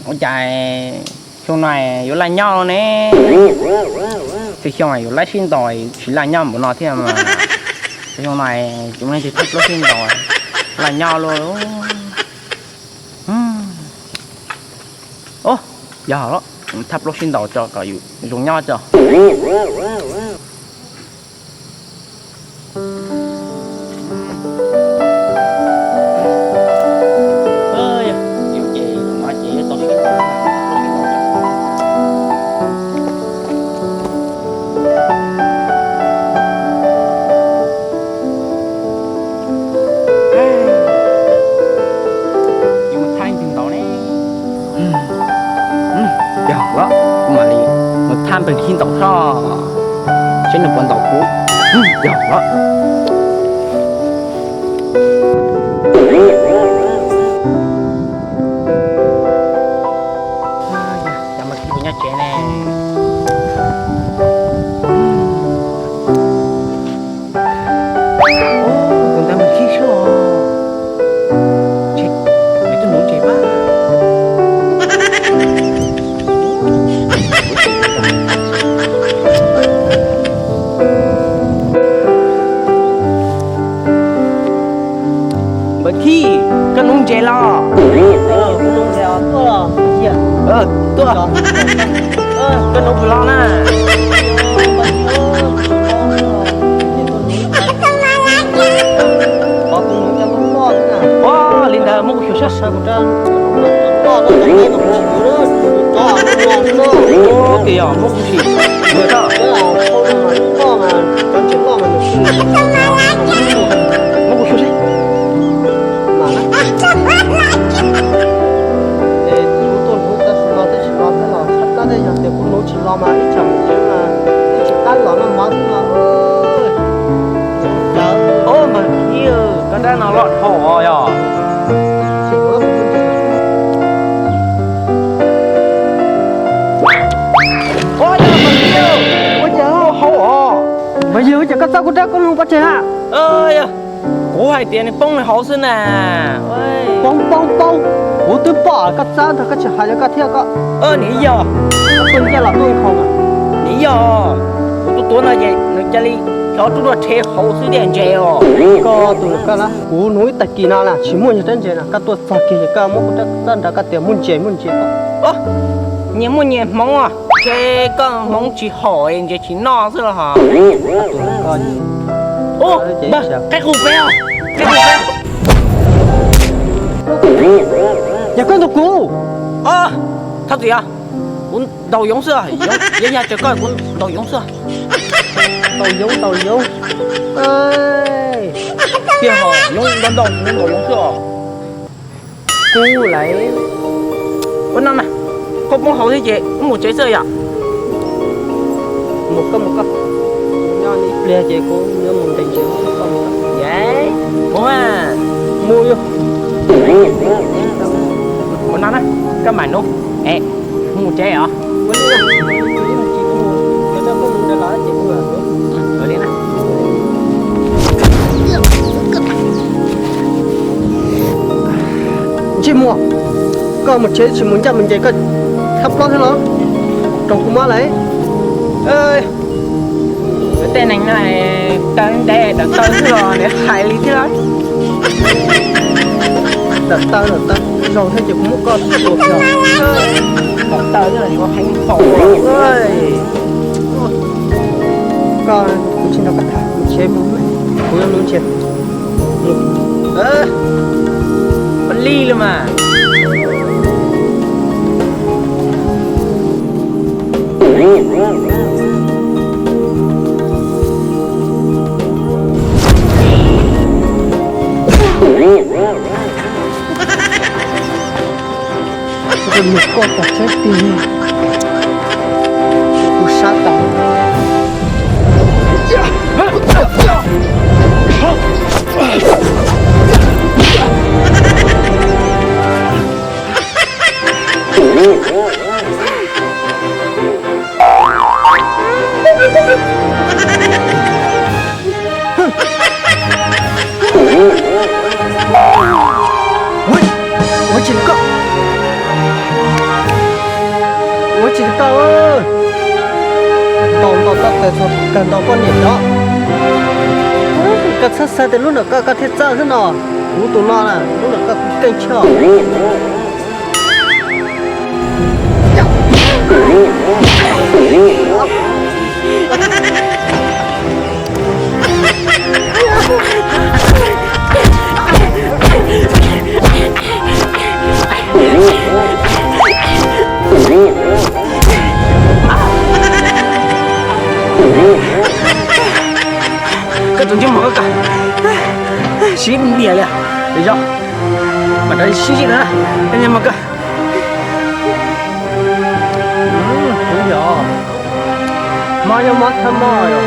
Ua cas xyoo no yuav laj nyob ne? Xyoo xyoo yuav laj sib ntaus tsis laj nyob npaum no thiab mas. Xyoo no tsis muaj leej twg thab plaub sib ntaus, laj nyob luaj. Yog los thab plaub sib ntaus tso kom yus zoo nyob tso. Yog los kuv mam li mus thab npawg Khib ntaus soj, seb nws puas ntaus kuv. Yog los. Cas npawg Khib puas nyob tsev ne? Tus ntawd npawg Khib soj, nws tuaj nuv ntses pab. Npawg Khib, koj nuv ntses los? Tuaj, koj nuv puas los na? Ua li ntawd muab kuv xyuas saib. Ua tias yog muab kuv xyuas, muab kuv xyuas saib. Ua mas, koj dab no loj dhau os yog. Ua cas hauv os? Mas yog ua cas koj txawb kuv rab koj lug pov tseg na? Kuv hais tias nws poob hauv xwb na. Poob poob poob, kuv twb pom koj txawb ntag, koj tsis hais rau koj thiab koj. Nws yog, koj tuaj ncaj los tuaj ib qho mas. Nws yog, kuv tuaj tuav no ces nws cia li cov rub rau rhe hauv xwb tiag ntses os. Koj tus koj na, kuv nuv ib tag kis no na tsis muaj ntses rab ntses na, koj tuaj txog kiag koj muab kuv rab txawb nrad koj tias muaj ntses muaj ntses. Nyias muaj nyias hmoov os, ntshe koj hmoov tsis haum ntses tsis noj xwb los hos. Qaib qus peb, qaib qus peb. Yog koj ntaus kuv. Thov txim, kuv ntaus yoov xwb, yog yog tsaws koj kuv ntaus yoov xwb. Ntaus yoov ntaus yoov. Tiag hos, yoov ntaus ntaus kuv ntaus yoov xwb os. Kuv lawm. Ua no na, koj poob hauv thiab ces wb mus tsev xwb yom. Mus koj mus koj, nyob ib pliag ces kuv yuav mus ntees ntses koj mus koj. Mus, mus yog. Ua no na, koj mam nub es mus tsev os. Ntsej muag, koj mus tsev tsis mus ncaj mus nces koj thab plaub thiab los? Raug kuv mob lawm. Tej neeg no taw ntev daws taw xwb los niam hais li thiab los. Daws taw daws taw, zaum thiab ces kuv muab koj tua kiag. Daws taw xwb los yuav heev npaum. Koj, kuv tsis nrog koj tham, mus tsev mus, kuv yuav nuv ntses. Ua li los mas. Ntsej muag koj tag tsaib tiag, kuv sab tag. Ua tsis koj. Tsis tau, ntaus ntaus tau tes txog kawg ntaus poj niam cov. Koj txhob xav tias lub nram koj koj thiaj txawj xwb no. Kuv tus no na, lub nram koj kuv keej choj. Koj tus ntsej muag koj, siv diam li, yog mas rov sib zim na, ntsej muag koj. Yog, mob yog mob thab mob yog.